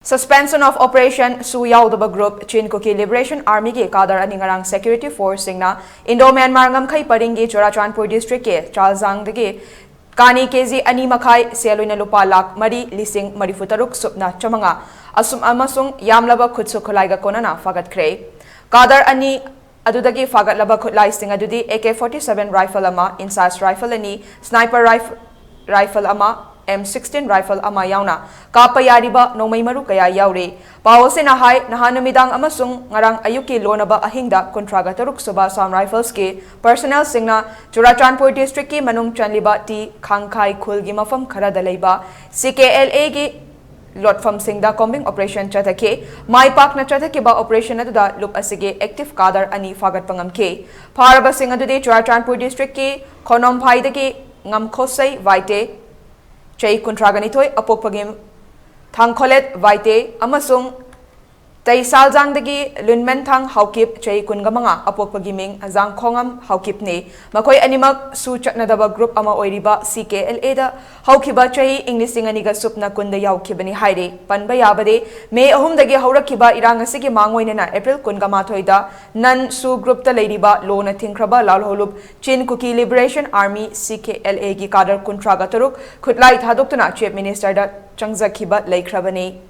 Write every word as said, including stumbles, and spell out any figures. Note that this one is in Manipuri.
Suspension of Operation ꯁꯨ ꯌꯥꯎꯗꯕ group Chin Kuki Liberation Army ꯒꯤ cadre ꯑꯅꯤ ꯉꯔꯥꯡ security force ꯁꯤꯡꯅ Indo Myanmar ꯉꯝꯈꯩ ꯄꯔꯤꯡꯒꯤ ꯆꯨꯔꯥꯆꯥꯟꯄꯨꯔ district ꯀꯤ ꯆꯥꯜꯖꯥꯡꯗꯒꯤ ꯀꯥꯅꯤ ꯀꯦꯖꯤ ꯑꯅꯤ ꯃꯈꯥꯏ, ꯁꯦꯜ ꯑꯣꯏꯅ ꯂꯨꯄꯥ ꯂꯥꯈ ꯃꯔꯤ ꯂꯤꯁꯤꯡ ꯃꯔꯤꯐꯨ ꯇꯔꯨꯛ ꯁꯨꯞꯅ ꯆꯥꯃꯉꯥ ꯑꯁꯨꯝ ꯑꯃꯁꯨꯡ ꯌꯥꯝꯂꯕ ꯈꯨꯠꯁꯨ ꯈꯨꯠꯂꯥꯏꯒ ꯀꯣꯟꯅꯅ ꯐꯥꯒꯠꯈ꯭ꯔꯦ꯫ Cadre ꯑꯅꯤ ꯑꯗꯨꯗꯒꯤ ꯐꯥꯒꯠꯂꯕ ꯈꯨꯠꯂꯥꯏꯁꯤꯡ ꯑꯗꯨꯗꯤ A K forty seven rifle ꯑꯃ, INSAS rifle ꯑꯅꯤ, sniper rifle ꯑꯃ, M sixteen rifle ꯑꯃ ꯌꯥꯎꯅ ꯀꯥꯞꯄ ꯌꯥꯔꯤꯕ ꯅꯣꯡꯃꯩ ꯃꯔꯨ ꯀꯌꯥ ꯌꯥꯎꯔꯤ꯫ ꯄꯥꯎ ꯑꯁꯤꯅ ꯍꯥꯏ, ꯅꯍꯥꯟ ꯅꯨꯃꯤꯗꯥꯡ ꯑꯃꯁꯨꯡ ꯉꯔꯥꯡ ꯑꯌꯨꯛꯀꯤ ꯂꯣꯟꯅꯕ ꯑꯍꯤꯡꯗ ꯀꯨꯟꯊ꯭ꯔꯥꯒ ꯇꯔꯨꯛ ꯁꯨꯕ Assam Rifles ꯀꯤ personnel ꯁꯤꯡꯅ ꯆꯨꯔꯥꯆꯥꯟꯄꯨꯔ district ꯀꯤ ꯃꯅꯨꯡ ꯆꯟꯂꯤꯕ ꯇꯤ ꯈꯥꯡꯈꯥꯏ ꯈꯨꯜꯒꯤ ꯃꯐꯝ ꯈꯔꯗ ꯂꯩꯕ C K L A ꯒꯤ ꯂꯣꯠꯐꯝꯁꯤꯡꯗ combing operation ꯆꯠꯊꯈꯤ꯫ ꯃꯥꯏ ꯄꯥꯛꯅ ꯆꯠꯊꯈꯤꯕ operation ꯑꯗꯨꯗ ꯂꯨꯞ ꯑꯁꯤꯒꯤ active cadre ꯑꯅꯤ ꯐꯥꯒꯠꯄ ꯉꯝꯈꯤ꯫ ꯐꯥꯔꯕꯁꯤꯡ ꯑꯗꯨꯗꯤ ꯆꯨꯔꯥꯆꯥꯟꯄꯨꯔ district ꯀꯤ ꯈꯣꯅꯣꯝꯐꯥꯏꯗꯒꯤ ꯉꯝꯈꯣꯁꯩ ꯋꯥꯏꯇꯦ, ꯆꯍꯤ ꯀꯨꯟꯊ꯭ꯔꯥꯒ ꯅꯤꯊꯣꯏ, ꯑꯄꯣꯛꯄꯒꯤ ꯊꯥꯡꯈꯣꯂꯦꯠ ꯋꯥꯏꯇꯦ, ꯑꯃꯁꯨꯡ ꯇꯩꯁꯥꯜꯖꯥꯡꯗꯒꯤ ꯂꯨꯟꯃꯦꯟꯊꯥꯡ ꯍꯥꯎꯀꯤꯞ, ꯆꯍꯤ ꯀꯨꯟꯒ ꯃꯉꯥ, ꯑꯄꯣꯛꯄꯒꯤ ꯃꯤꯡ ꯖꯥꯡꯈꯣꯉꯝ ꯍꯥꯎꯀꯤꯞꯅꯤ꯫ ꯃꯈꯣꯏ ꯑꯅꯤꯃꯛ ꯁꯨ ꯆꯠꯅꯗꯕ group ꯑꯃ ꯑꯣꯏꯔꯤꯕ C K L A ꯗ ꯍꯧꯈꯤꯕ ꯆꯍꯤ ꯏꯪ ꯂꯤꯁꯤꯡ ꯑꯅꯤꯒ ꯁꯨꯞꯅ ꯀꯨꯟꯗ ꯌꯥꯎꯈꯤꯕꯅꯤ ꯍꯥꯏꯔꯤ꯫ ꯄꯟꯕ ꯌꯥꯕꯗꯤ, May ꯑꯍꯨꯝꯗꯒꯤ ꯍꯧꯔꯛꯈꯤꯕ ꯏꯔꯥꯡ ꯑꯁꯤꯒꯤ ꯃꯥꯡ ꯑꯣꯏꯅꯅ April ꯀꯨꯟꯒ ꯃꯥꯊꯣꯏꯗ non SoO group ꯇ ꯂꯩꯔꯤꯕ ꯂꯣꯅ ꯊꯤꯡꯈ꯭ꯔꯕ ꯂꯥꯜꯍꯧꯂꯨꯞ Chin Kuki Liberation Army, C K L A ꯒꯤ cadre ꯀꯨꯟꯊ꯭ꯔꯥꯒ ꯇꯔꯨꯛ ꯈꯨꯠꯂꯥꯏ ꯊꯥꯗꯣꯛꯇꯨꯅ Chief Minister ꯗ ꯆꯪꯖꯈꯤꯕ ꯂꯩꯈ꯭ꯔꯕꯅꯤ꯫